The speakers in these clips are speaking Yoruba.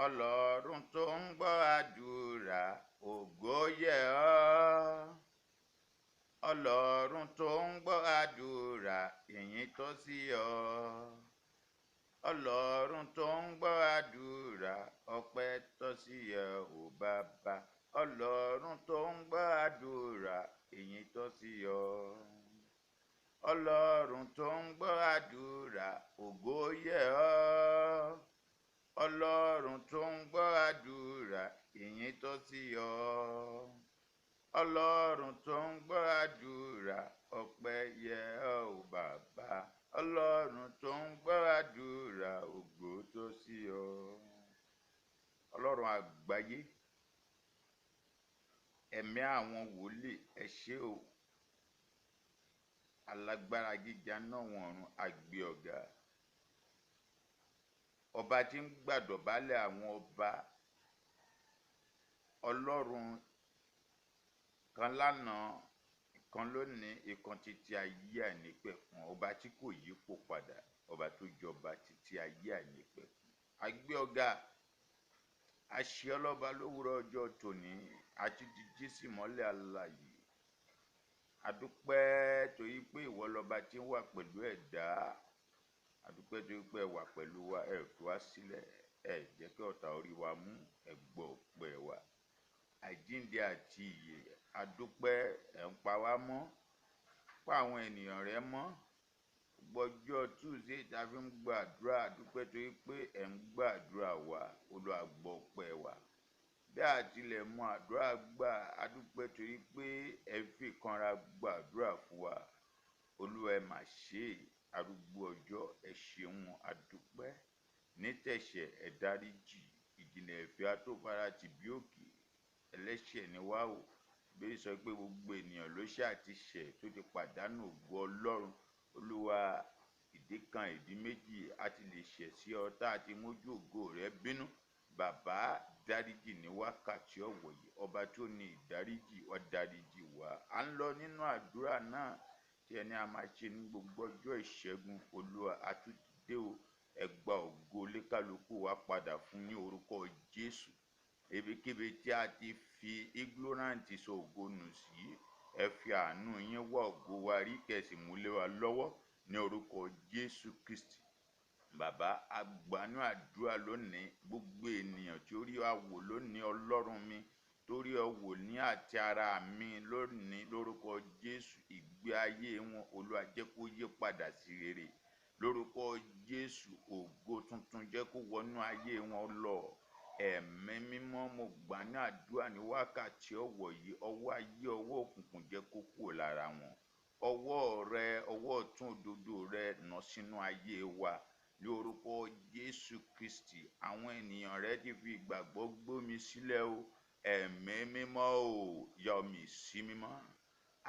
Ọlọ́run tó ń gbọ́ àdúrà, ògo yẹ ọ́. Ọlọ́run tó ń gbọ́ àdúrà, ìyìn tọ́ sí ọ. Ọlọ́run tó ń gbọ́ àdúrà, ọpẹ́ tọ́ sí ẹ ò bàbá. Ọlọ́run tó ń gbọ́ àdúrà, ìyìn tọ́ sí ọ. Ọlọ́run tó ń gbọ́ àdúrà, ògo yẹ ọ́. Ọlọ́run tó ń gbọ́ àdúrà, ìyìn tọ́ sí ọ. Ọlọ́run tó ń gbọ́ àdúrà, ọpẹ́ yẹ ọ́ ò bàbá. Ọlọ́run tó ń gbọ́ àdúrà, ògo tọ́ sí ọ. Ọlọ́run àgbáyé, ẹ̀mí àwọn wòlíì, ẹ ṣé o. Alágbára gíga náà wọ̀nrun, àgbẹ̀ ọ̀gá. Ọba tí ń gbàdọ̀bálẹ̀ àwọn ọba. Ọlọ́run kan lánàá, ìkan lónìí, ìkan títí ayé àìnípẹ̀kun. Ọba tí kò yípo padà, ọba tó jọba títí ayé àìnípẹ̀kun. Àgbẹ̀ ọ̀gá, àṣẹ ọlọ́ba lówùrọ̀ ọjọ́ tòní, àti jíjí sì mọ́lẹ̀ alààyè. Adúpẹ́ torí pé ìwọ lọba tí ń wà pẹ̀lú ẹ̀dá. Adúpẹ́ torí pé ẹ wà pẹ̀lú wa, ẹ fi wá sílẹ̀, ẹ jẹ́ kí ọ̀tá orí wa mú, ẹ gbọ́ ọpẹ́ wa. Àjíǹde àti ìyè, adúpẹ́, ẹ̀ ń pa wá mọ́, pa àwọn ènìyàn rẹ mọ́. Gbogbo ọjọ́ Tuesday tá a fi ń gbàdúrà, adúpẹ́ torí pé ẹ̀ ń gbàdúrà wa, Olúwa gbọ́ ọpẹ́ wa. Bí a tilẹ̀ mọ àdúrà gbà, adúpẹ́ torí pé ẹ fi ìkanra gbàdúrà fún wa. Olúwa ẹ mà ṣe, arúgbó ọjọ́, ẹ ṣeun, adúpẹ́. Ní tẹ̀sẹ̀ ẹ dáríjì, ìjìnlẹ̀ ìfẹ́ atófaratì bí òkè, ẹlẹ́ṣẹ̀ ni wá o. Bíbélì sọ pé gbogbo ènìyàn ló ṣáà ti ṣẹ̀ tó ti pàdánù ògo Ọlọ́run. Olúwa, ìdí kan, ìdí méjì, a ti lè ṣẹ̀ sí ọ tá a ti mójú ògo rẹ bínú. Bàbá, dáríjì ní wákàtí ọ̀wọ̀ yìí. Ọba tó ní ìdáríjì, wá dáríjì wá. À ń lọ nínú àdúrà náà tí ẹni a máa ṣe ní gbogbo ọjọ́ ìṣẹ́gun. Olúwa, a tún ti dé o. Ẹ gba ògo lékálukú wa padà fún ní orúkọ Jésù. Ibikíbi tí a ti fi ignorant sọ ògo nù sí, ẹ fi àánú yín wá ògo wa rí kẹsì mú lé wa lọ́wọ́ ní orúkọ Jésù Kristi. Bàbá, àgbànú àdúrà lónìí, gbogbo ènìyàn tí ó rí wa wò lónìí, Ọlọ́run mi, tó rí ọ wò ní àti ara mi lónìí lórúkọ Jésù, ìgbé ayé wọn, Olúwa jẹ́ kó yí padà sí rere. Lórúkọ Jésù, ògo tuntun jẹ́ kó wọnú ayé wọn lọ. Ẹ̀mí mímọ́, mo gbà ní àdúrà ní wákàtí ọ̀wọ̀ yìí, ọwọ́ ayé, ọwọ́ òkùnkùn jẹ́ kó kúrò lára wọn. Ọwọ́ rẹ, ọwọ́ ọ̀tún òdodo rẹ nà sínú ayé wa. Ní orúkọ Jésù Kristi, àwọn ènìyàn rẹ ti fi ìgbàgbọ́ gbómi sílẹ̀ o. Ẹ̀mí mímọ́ o, yà omi sí mímọ́.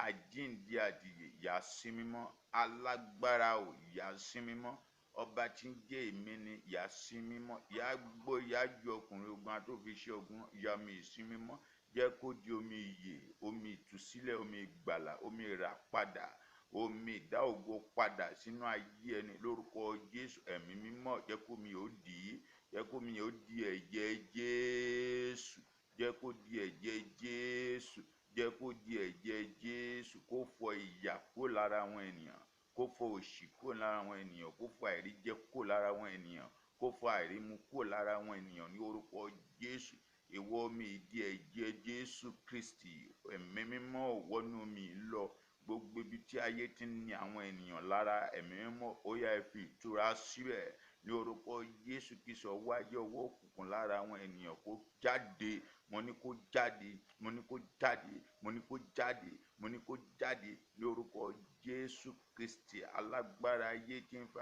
Àjíǹde àtìyè, yà sí mímọ́. Alágbára o, yà sí mímọ́. Ọba tí ń jẹ́ èmi ni, yà sí mímọ́. Yà gbó, yà ju ọkùnrin ogun atófiṣẹ́ ogun, yà omi sí mímọ́. Jẹ́ kó di omi ìyè, omi ìtúsílẹ̀, omi ìgbàlà, omi ìràpadà, omi ìdá ògo padà sínú ayé ẹni lórúkọ Jésù. Ẹ̀mí mímọ́, jẹ́ kó mi ó dì í, jẹ́ kó mi ó di ẹ̀jẹ̀ Jésù, jẹ́ kó di ẹ̀jẹ̀ Jésù, jẹ́ kó di ẹ̀jẹ̀ Jésù, kó fọ ìyà kúrò lára àwọn ènìyàn, kó fọ òṣì kúrò lára àwọn ènìyàn, kó fọ àìríjẹ kúrò lára àwọn ènìyàn, kó fọ àìrímu kúrò lára àwọn ènìyàn ní orúkọ Jésù. Ìwọ omi ìdí ẹ̀jẹ̀ Jésù Kristi, ẹ̀mí mímọ́ wọnú mi lọ. Gbogbo ibi tí ayé ti ń ní àwọn ènìyàn lára, ẹ̀mí mímọ́, ó yá ẹ fi ìtura síbẹ̀ ní orúkọ Jésù Kristi. Ọwọ́ ayé, ọwọ́ òkùnkùn lára àwọn ènìyàn kó jáde. Mo ní kó jáde, mo ní kó jáde, mo ní kó jáde, mo ní kó jáde ní orúkọ Jésù Kristi. Alágbára ayé tí ń fa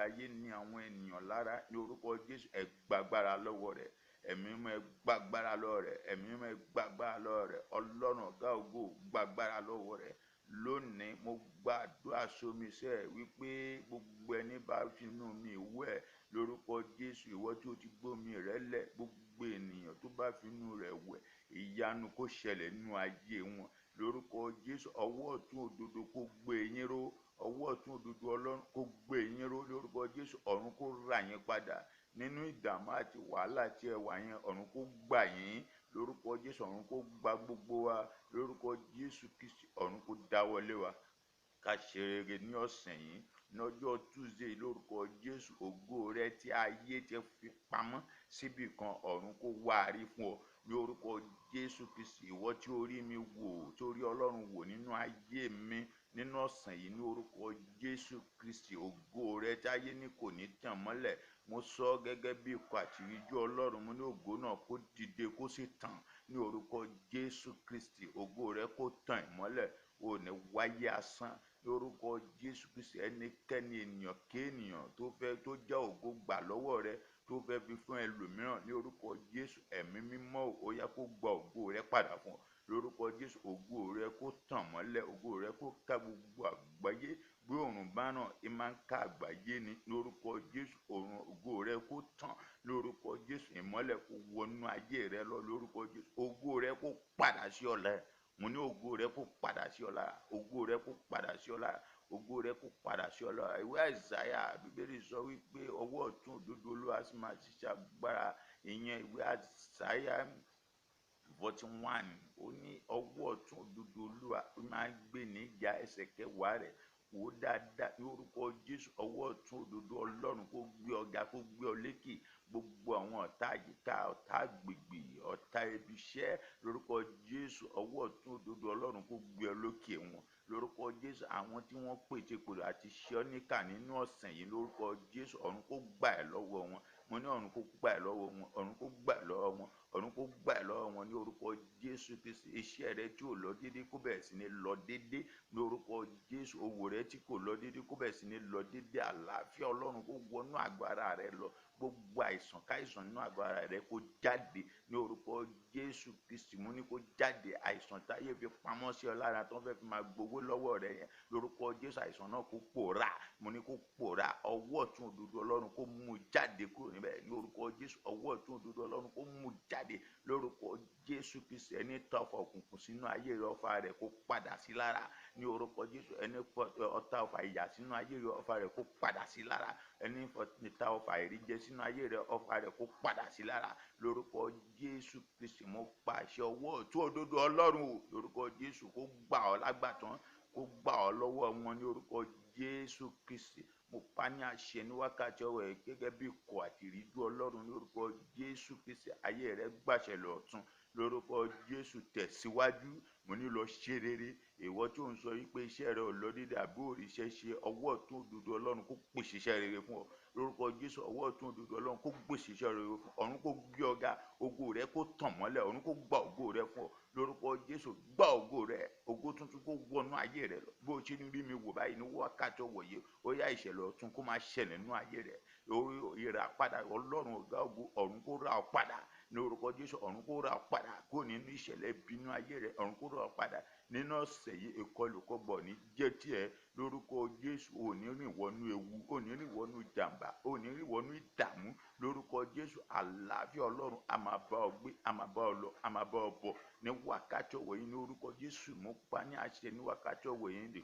ayé ní àwọn ènìyàn lára ní orúkọ Jésù, ẹ gbàgbára lọ́wọ́ rẹ̀. Ẹ̀mí mímọ́, ẹ gbàgbára lọ́wọ́ rẹ̀. Ẹ̀mí mímọ́, ẹ gbàgbára lọ́wọ́ rẹ̀. Ọlọ́run ọ̀gá ògo, gbàgbára lọ́wọ́ rẹ̀. Lónìí, mo gbàdúrà sómi sẹ́ wípé gbogbo ẹni bá finú mi wẹ̀ lórúkọ Jésù, ìwọ tí o ti gbómi rẹ lẹ̀, gbogbo ènìyàn tó bá finú rẹ̀ wẹ̀, ìyanu kó ṣẹlẹ̀ nínú ayé wọn lórúkọ Jésù. Ọwọ́ ọ̀tún òdodo kó gbé yín ró, ọwọ́ ọ̀tún òdodo Ọlọ́run kó gbé yín ró lórúkọ Jésù. Ọ̀run kó rà yín padà. Nínú ìdààmú àti wàhálà tí ẹ wà yẹn, ọ̀run kó gbà yín lórúkọ Jésù. Ọ̀run kó gba gbogbo wa lórúkọ Jésù Kristi. Ọ̀run kó dáwọ́lé wa ká ṣe rere ní ọ̀sẹ̀ yìí. Lọ́jọ́ Tuesday, lórúkọ Jésù, ògo rẹ tí ayé ti fi pamọ́ síbì kan, ọ̀run kó wá a rí fún ọ ní orúkọ Jésù Kristi. Ìwọ tí ó rí mi wò, tí ó rí Ọlọ́run wò nínú ayé mi nínú ọ̀sán yìí, ní orúkọ Jésù Kristi, ògo rẹ tí ayé ní kò ní tàn mọ́lẹ̀, mo sọ ọ́ gẹ́gẹ́ bí ikọ̀ àtìríjú Ọlọ́run, mo ní ògo náà kó dìde kó sì tàn ní orúkọ Jésù Kristi. Ògo rẹ kó tàn ìmọ́lẹ̀, ò ní wáyé asán lórúkọ Jésù Kristi. Ẹnikẹ́ni, ènìyàn kéènìyàn tó fẹ́ tó jẹ́ ògo gbà lọ́wọ́ rẹ, tó fẹ́ fi fún ẹlòmíràn, ní orúkọ Jésù, ẹ̀mí mímọ́, ó yá kó gba ògo rẹ padà fún ọ lórúkọ Jésù. Ògo rẹ kó tàn mọ́lẹ̀, ògo rẹ kó ká gbogbo àgbáyé. Bí òòrùn bá ràn, ẹ máa ń ká àgbáyé ni. Lórúkọ Jésù, òòrùn ògo rẹ kó tàn lórúkọ Jésù. Ìmọ́lẹ̀ kó wọnú ayé rẹ lọ lórúkọ Jésù. Ògo rẹ kó padà sí ọ lára. Mo ní ògo rẹ kó padà sí ọ lára, ògo rẹ kó padà sí ọ lára, ògo rẹ kó padà sí ọ lára. Ìwé Àìsáyà, Bíbélì sọ wípé ọwọ́ ọ̀tún òdodo Olúwa sì máa ṣiṣẹ́ agbára. Ìyẹn ìwé Àìsáyà 41. Ó ní ọwọ́ ọ̀tún òdodo Olúwa ó máa ń gbé níjà. Ẹsẹ̀ kẹwàá rẹ̀, wò ó dáadáa. Ní orúkọ Jésù, ọwọ́ ọ̀tún òdodo Ọlọ́run kó gbé ọ ga, kó gbé ọ lékè gbogbo àwọn ọ̀tá àyíká, ọ̀tá àgbègbè, ọ̀tá ibi iṣẹ́. Lórúkọ Jésù, ọwọ́ ọ̀tún òdodo Ọlọ́run kó gbé ọ lókè wọn lórúkọ Jésù. Àwọn tí wọ́n pète pèrò àti ṣe ọ́ níkà nínú ọ̀sẹ̀ yìí, lórúkọ Jésù, ọ̀run kó gbà ẹ́ lọ́wọ́ wọn. Mo ní ọ̀run kó gbà ẹ́ lọ́wọ́ wọn, ọ̀run kó gbà ẹ́ lọ́wọ́ wọn, ọ̀run kó gbà ẹ́ lọ́wọ́ wọn ní orúkọ Jésù Kristi. Iṣẹ́ rẹ tí ò lọ déédé kó bẹ̀rẹ̀ sí ní lọ déédé lórúkọ Jésù. Òwò rẹ tí kò lọ déédé kó bẹ̀rẹ̀ sí ní lọ déédé. Àlàáfíà Ọlọ́run kó wọnú àgọ́ ara rẹ lọ. Gbogbo àìsàn káìsàn nínú àgọ́ ara rẹ kó jáde ní orúkọ Jésù Kristi. Mo ní kó jáde. Àìsàn táyé fi pamọ́ sí ọ lára tó ń fẹ́ fi máa gbowó lọ́wọ́ rẹ yẹn, lórúkọ Jésù, àìsàn náà kó pòórá. Mo ní kó pòórá. Ọwọ́ ọ̀tún òdodo Ọlọ́run kó mú jáde kúrò níbẹ̀ ní orúkọ Jésù. Ọwọ́ ọ̀tún òdodo Ọlọ́run kó mú jáde lórúkọ Jésù Kristi. Ẹni ta ọfà òkùnkùn sínú ayé rẹ, ọfà rẹ kó padà sí lára ní orúkọ Jésù. Ẹni ọta ọfà ìyà sínú ayé rẹ, ọfà rẹ kó padà sí lára. Ẹni ta ọfà ìríjẹ sínú ayé rẹ, ọfà rẹ kó padà sí lára lórúkọ Jésù Kristi. Mo pàṣẹ, ọwọ́ ọ̀tún òdodo Ọlọ́run o, lórúkọ Jésù, kó gbà ọ́ lágbàtàn, kó gbà ọ́ lọ́wọ́ wọn ní orúkọ Jésù Kristi. Mo pa ní àṣẹ ní wákàtí ọwọ́ ẹ gẹ́gẹ́ bí ikọ̀ àti ìríjú Ọlọ́run, ní orúkọ Jésù Kristi, ayé rẹ gbàṣẹ lọ́tún lórúkọ Jésù. Tẹ̀síwájú. Mo ní lọ ṣe rere. Ìwọ tó ń sọ wípé iṣẹ́ rẹ ò lọ dédé àbí òrìṣẹ́ ṣe, ọwọ́ ọ̀tún òdodo Ọlọ́run kó pèsè iṣẹ́ rere fún ọ lórúkọ Jésù. Ọwọ́ ọ̀tún òdodo Ọlọ́run kó pèsè iṣẹ́ rere fún ọ. Ọ̀run kó gbé ọ ga, ògo rẹ kó tàn mọ́lẹ̀. Ọ̀run kó gba ògo rẹ fún ọ lórúkọ Jésù. Gba ògo rẹ, ògo tuntun kó wọnú ayé rẹ lọ. Bó o ṣe ń rí mi wò báyìí ní wákàtí ọwọ́ yìí, ó yá, ìṣẹ̀lẹ̀ ọ̀tun kó máa ṣẹlẹ̀ nínú ayé rẹ. Orí ìràpadà Ọlọ́run ọ̀gá ògo, ọ̀run kó rà ọ́ padà ní orúkọ Jésù. Ọ̀run kó rà ọ́ padà kó nínú ìṣẹ̀lẹ̀ ìbínú ayé rẹ. Ọ̀run kó rà ọ́ padà nínú ọ̀sẹ̀ yìí. Ìkọlù kọgbọ̀ ní jẹ́ tiẹ̀ lórúkọ Jésù. Ò ní rìn wọnú ewu, ò ní rìn wọnú jàǹbá, ò ní rìn wọnú ìdààmú lórúkọ Jésù. Àlàáfíà Ọlọ́run a máa bá ọ gbé, a máa bá ọ lọ, a máa bá ọ bọ̀ ní wákàtí ọ̀wọ̀ yìí ní orúkọ Jésù. Mo pa ní àṣẹ ní wákàtí ọ̀wọ̀ yìí ní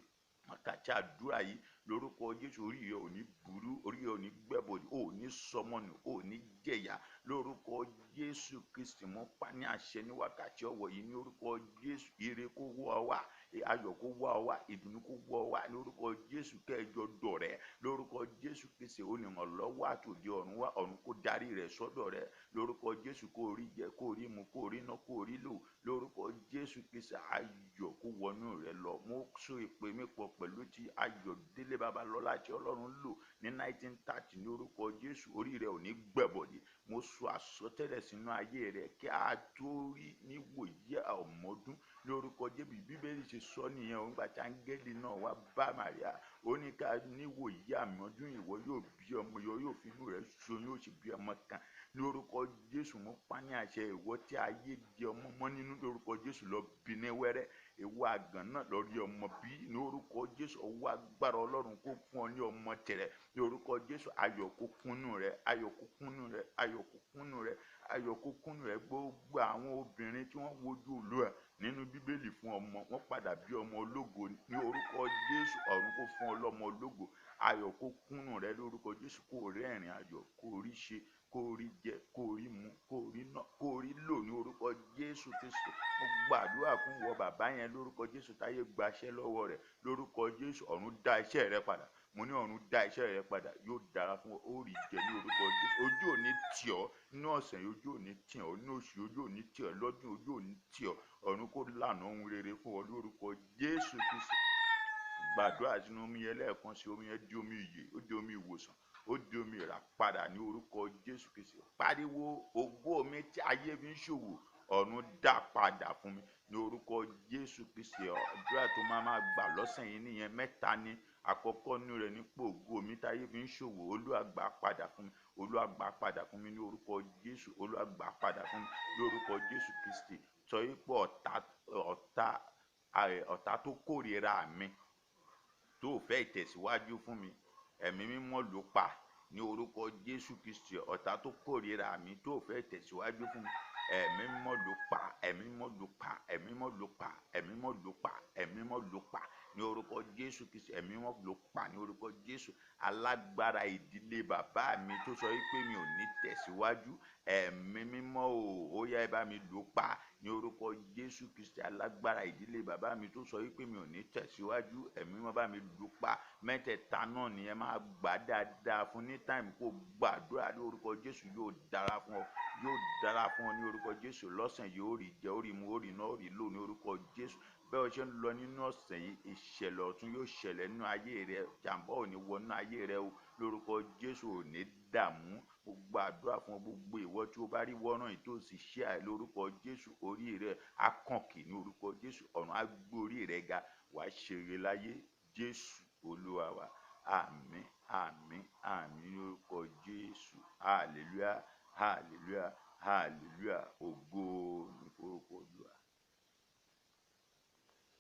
wákàtí àdúrà yìí lórúkọ Jésù, orí rẹ ò ní burú, orí rẹ ò ní gbẹ̀bọ̀dì, ò ní sọmọnù, ò ní jẹ̀yà lórúkọ Jésù Kristi. Mo pa ní àṣẹ ní wákàtí ọ̀wọ̀ yìí ní orúkọ Jésù, ire kó wá ọ wá, ayọ̀ kó wá ọ wá, ìdùnnú kó wá ọ wá lórúkọ Jésù. Kẹjọ dọ̀rẹ́ lórúkọ Jésù Kristi. Olùrànlọ́wọ́ àtòdì ọ̀run wá, ọ̀run kó darí rẹ̀ sọ́dọ̀ rẹ̀ lórúkọ Jésù. Kó rí jẹ, kó rí mu, kó rí ná, kó rí lò lórúkọ Jésù Kristi. Ayọ̀ kó wọnú rẹ̀ lọ. Mo so ìpè mi pọ̀ pẹ̀lú ti Ayọ̀délé Babalọ́lá tí Ọlọ́run lò ní 1930. Ní orúkọ Jésù, orí rẹ̀ ò ní gbẹ̀bọ̀dì. Mo sọ àsọtẹ́lẹ̀ sínú ayé rẹ̀ kí a tó rí níwòyí ọmọdún lórúkọ Jésù. Bíbélì ṣe sọ nìyẹn òun gbà tí áńgẹ́lì náà wá bá Màríà, ó ní ká níwòyí àmọ́dún, ìwọ yóò bí ọmọ, ìwọ yóò fi inú rẹ̀ ṣoyún, ó sì bí ọmọ kan lórúkọ Jésù. Mo pa ní àṣẹ, ìwọ tí ayé di ọmọ mọ́ nínú, lórúkọ Jésù, lọ bí ní wẹ́rẹ́. Ìwọ àgàn náà, lọ rí ọmọ bí ní orúkọ Jésù. Ọwọ́ agbára Ọlọ́run kó fún ọ ní ọmọ tẹ̀rẹ̀ ní orúkọ Jésù. Ayọ̀ kó kúnnú rẹ, ayọ̀ kó kúnnú rẹ, ayọ̀ kó kúnnú rẹ, ayọ̀ kó kúnnú rẹ. Gbogbo àwọn obìnrin tí wọ́n wojú Olúwa nínú Bíbélì fún ọmọ, wọ́n padà bí ọmọ ológo ní orúkọ Jésù. Ọ̀run kó fún ọ lọ́mọ ológo. Ayọ̀ kó kúnnú rẹ lórúkọ Jésù. Kó rẹ́rìn ayọ̀, kó rí ṣe. kó rí jẹ, kó rí mu, kó rí ná, kó rí lò ní orúkọ Jésù Kristi. Mo gbàdúrà fún ìwọ bàbá yẹn lórúkọ Jésù táyé gbaṣẹ́ lọ́wọ́ rẹ̀ lórúkọ Jésù. Ọ̀run dá iṣẹ́ rẹ padà. Mo ní ọ̀run dá iṣẹ́ rẹ padà, yóò dára fún ọ, ó rí jẹ ní orúkọ Jésù. Ojú ò ní tì ọ́ nínú ọ̀sẹ̀ yìí, ojú ò ní tì ọ́ nínú oṣù, ojú ò ní tì ọ́ lọ́dún, ojú ò ní tì ọ́. Ọ̀run kó lànà ohun rere fún ọ lórúkọ Jésù Kristi. Gbàdúrà sínú omi yẹn lẹ́ẹ̀kan sí, omi yẹn di omi ìyè, ó di omi ìwòsàn, ó di omi ìràpadà ní orúkọ Jésù Kristi. Pariwo, ògo mi tí ayé fi ń ṣòwò, ọ̀run dá padà fún mi ní orúkọ Jésù Kristi. Àdúrà tó máa máa gbà lọ́sẹ̀ yìí nìyẹn, mẹ́ta ni. Àkọ́kọ́ nínú rẹ̀ ní pé ògo mi táyé fi ń ṣòwò, Olúwa gbà padà fún mi, Olúwa gbà padà fún mi ní orúkọ Jésù, Olúwa gbà padà fún mi ní orúkọ Jésù Kristi. Sọ wípé ọ̀tá tó kórìíra mi, tó fẹ́ ìtẹ̀síwájú fún mi, ẹ̀mí mímọ́ ló pa ní orúkọ Jésù Kristi. Ọ̀tá tó kórìíra mi, tó fẹ́ ìtẹ̀síwájú fún mi, ẹ̀mí mímọ́ ló pa, ẹ̀mí mímọ́ ló pa, ẹ̀mí mímọ́ ló pa, ẹ̀mí mímọ́ ló pa, ẹ̀mí mímọ́ ló pa ní orúkọ Jésù Kristi. Ẹ̀mí mímọ́ ló pa ní orúkọ Jésù. Alágbára ìdílé bàbá mi tó sọ wípé mi ò ní tẹ̀síwájú, ẹ̀mí mímọ́ o, ó yá ẹ bá mi ló pa ní orúkọ Jésù Kristi. Alágbára ìdílé bàbá mi tó sọ wípé mi ò ní tẹ̀síwájú, ẹ̀mí mímọ́ bá mi ló pa. Mẹ́tẹ̀ẹ̀ta náà ni ẹ máa gbà dáadáa fún ní táìmù kó gbàdúrà ní orúkọ Jésù. Yóò dára fún ọ, yóò dára fún ọ ní orúkọ Jésù. Lọ́sàn yìí ó rí jẹ, ó rí mu, ó rí ná, ó rí lò ní orúkọ Jésù. Bẹ́ẹ̀ o ṣe ń lọ nínú ọ̀sẹ̀ yìí, ìṣẹ̀lẹ̀ ọ̀tun yóò ṣẹlẹ̀ nínú ayé rẹ. Jàǹbá ò ní wọ nínú ayé rẹ o lórúkọ Jésù. Ò ní dààmú. Mo gbàdúrà fún gbogbo ìwọ tí o bá rí wọ́nrán yìí tó sì ṣe àì lórúkọ Jésù, orí rẹ á kànkì ní orúkọ Jésù. Ọ̀run á gbé orí rẹ ga, wàá ṣeré láyé. Jésù Olúwa wa. Àmín, àmín, àmín ní orúkọ Jésù. Hallelujah, hallelujah, hallelujah. Ògo.